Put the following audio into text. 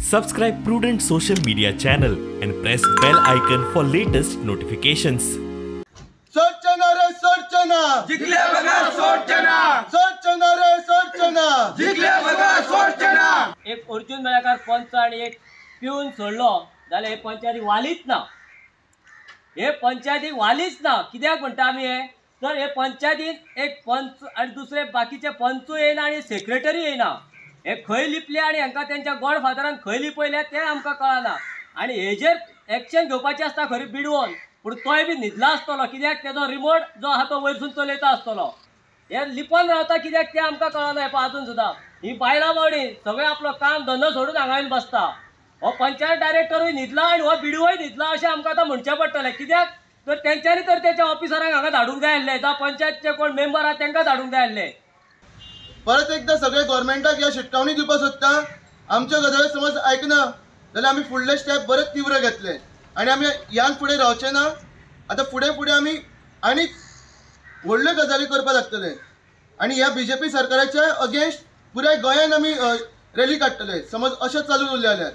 Subscribe Prudent Social Media channel and press bell icon for latest notifications. सोडचना रे सोडचना, जिंकल्या बघा सोडचना, सोडचना रे सोडचना, जिंकल्या बघा सोडचना. एक अर्जुन मेळकार पंच आणि एक पिऊन सोडलो जाल्यार हे पंचायतीक वालीच ना, हे पंचायतीक वालीच ना. कित्याक म्हणटा आमी हे, तर हे पंचायतीन एक पंच आनी दुसरे बाकीचे पंचूय येयना आनी सेक्रेटरी येयना. हे खंय लिपले आनी हांकां तेंच्या गॉड फादरान खंय लिपयल्या तें आमकां कळना. आनी हेजेर एक्शन घेवपाची आसता खरी बिडवोन, पूण तोय बी न्हिदला आसतलो, कित्याक तेजो रिमोट जो आहा तो वयरसून चलयता आसतलो. हे लिपोन रावता कित्याक तें आमकां कळना. हे पळय आजून सुद्दां ही बायलां बावडी सगळें आपलो काम धंदो सोडून हांगा येवन बसता. हो पंचायत डायरेक्टरूय न्हिदला आनी हो बिडवोय न्हिदला अशें आमकां आतां म्हणचें पडटलें. कित्याक तर तेंच्यांनी तर तेच्या ऑफिसरांक हांगा धाडूंक जाय आसलें, जावं पंचायतचे कोण मेंबर आहा तेंकां धाडूंक जाय आसलें. परत एकदा सगळे गव्हर्मेंटाक ह्या शिटकावणी दिवपाक सोदता, आमच्यो गजाली समज आयकना जाल्यार आमी फुडले स्टेप बरेच तीव्र घेतले आनी आमी ह्यान फुडें रावचे ना. आतां फुडें फुडें आमी आनीक व्हडल्यो गजाली करपाक लागतले आनी ह्या बीजेपी सरकाराच्या अगेन्स्ट पुराय गोंयान आमी रॅली काडटले. समज अशें चालू उरलें जाल्यार.